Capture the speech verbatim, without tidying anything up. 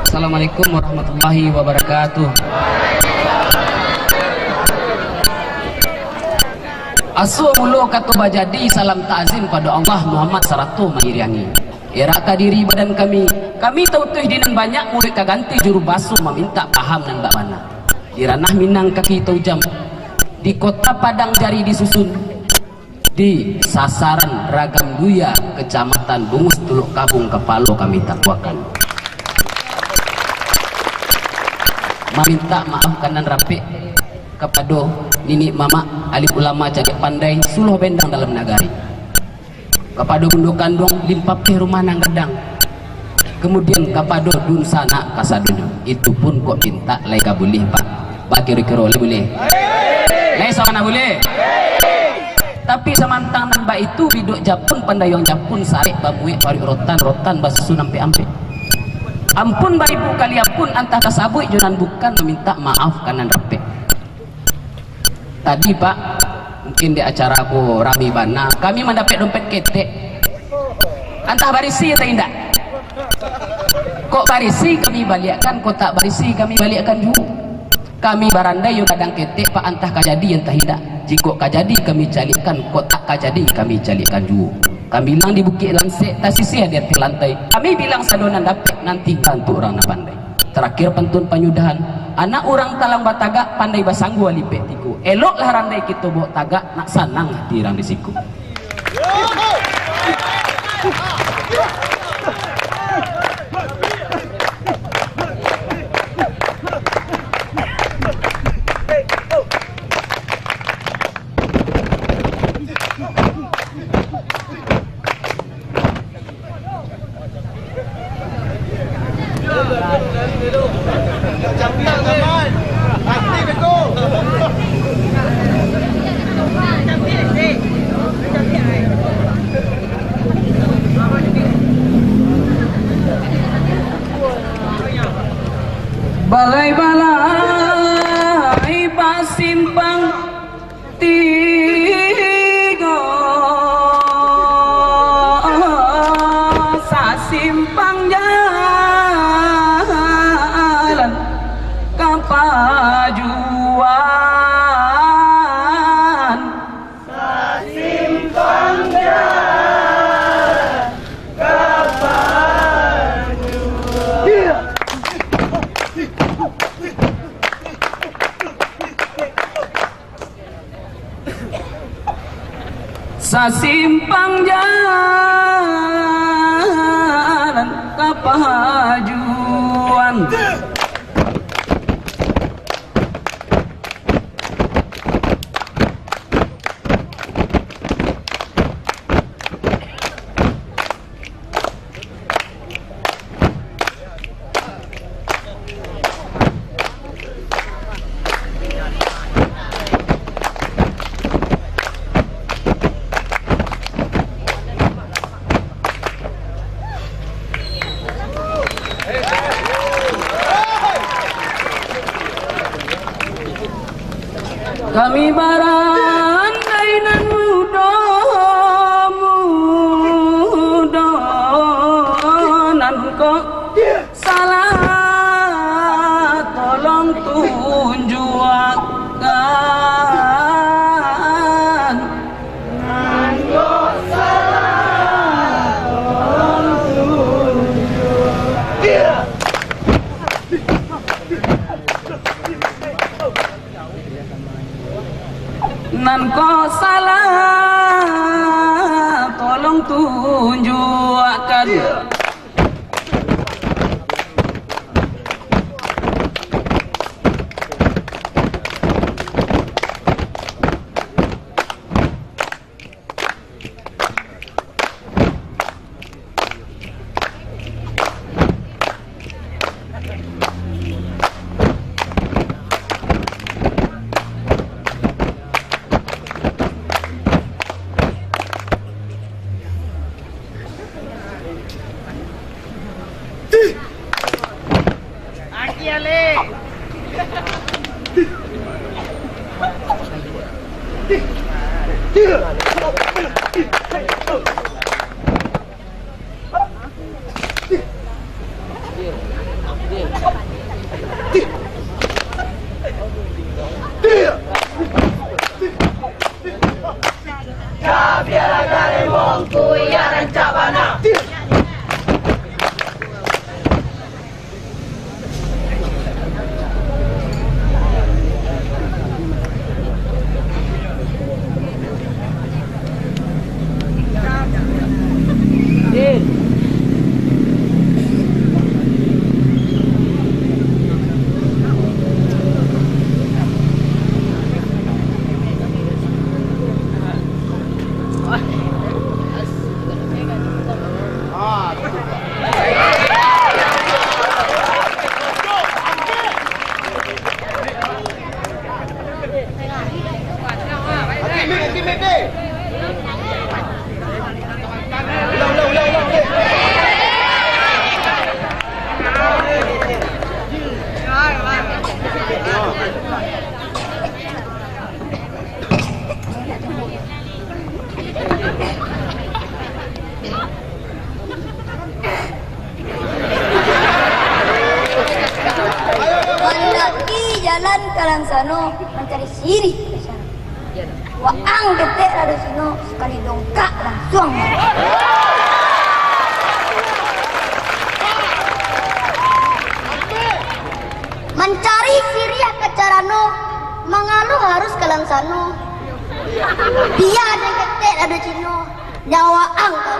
Assalamualaikum warahmatullahi wabarakatuh. Asuah mulo kato bajadi, salam takzim pado Allah, Muhammad sarato mangiriangi. Erak ka diri badan kami, kami tautuih di nan banyak, muruik ka ganti juru baso, mamintak paham nan bak bana. Di ranah Minang kaki taujam, di kota Padang jari disusun, di sasaran Ragam Duya, Kecamatan Bungus Tulok Kabung, kapalo kami takuakan. Mamintak maaf ka nan rapek kapado niniak mamak, alim ulama, cadiak pandai, suluah bendang dalam nagari. Kapado bundo kanduang, limpapeh rumah nan gadang. Kamudian, kapado dunsanak kasadonyo, itu pun kok pintak lai ka buliah, Pak. Bakiro-kiro lai buliah? Lai sabana buliah? Tapi samantang nan baitu, bidok Japun, pandai urang Japun, sarek bamuek paruik rotan, rotan basusun ampek-ampek. Ampun baribu kali ampun, antah tasabuik jo nan bukan, mamintak maaf ka nan rapek. Tadi, Pak, mungkin di acara ko rami bana, kami mandapek dompet ketek. Antah barisi atau indak? Kok barisi kami baliakkan, kok tak barisi kami baliakkan juo. Kami barandai jo gadang ketek, Pak, antah ka jadi, antah indak. Jikok ka jadi, kami caliakkan, kok tak ka jadi, kami caliakkan juo. Kami bilang di Bukik Lansek, tasisiah di ateh lantai. Kami bilang sado nan dapek, nan tingga untuak urang nan pandai. Tarakhir pantun panyudahan, anak urang talang batagak, pandai basanggua lipek tigo. Eloklah randai kito baok tagak, nak sanang ati urang di siko. Balai-balai basimpang tigo, sasimpang jalan ka pajuan. Sasimpang jalan ka pajuan. Sasimpang jalan ka pajuan. Kami barandai nan mudo-mudo, nan kok salah tolong tunjuakkan. Nan kok salah tolong tunjuakkan. Nan kok salah, tolong tunjuakkan. Mandaki jalan ka Lansano, mancari sirih ka sana. Waang ketek dado Cino, sakali dongkak langsuang. Mancari siriah ka Carano, mangaluah harus ka Lansano. Bia den ketek dado Cino, nyawa ang ka.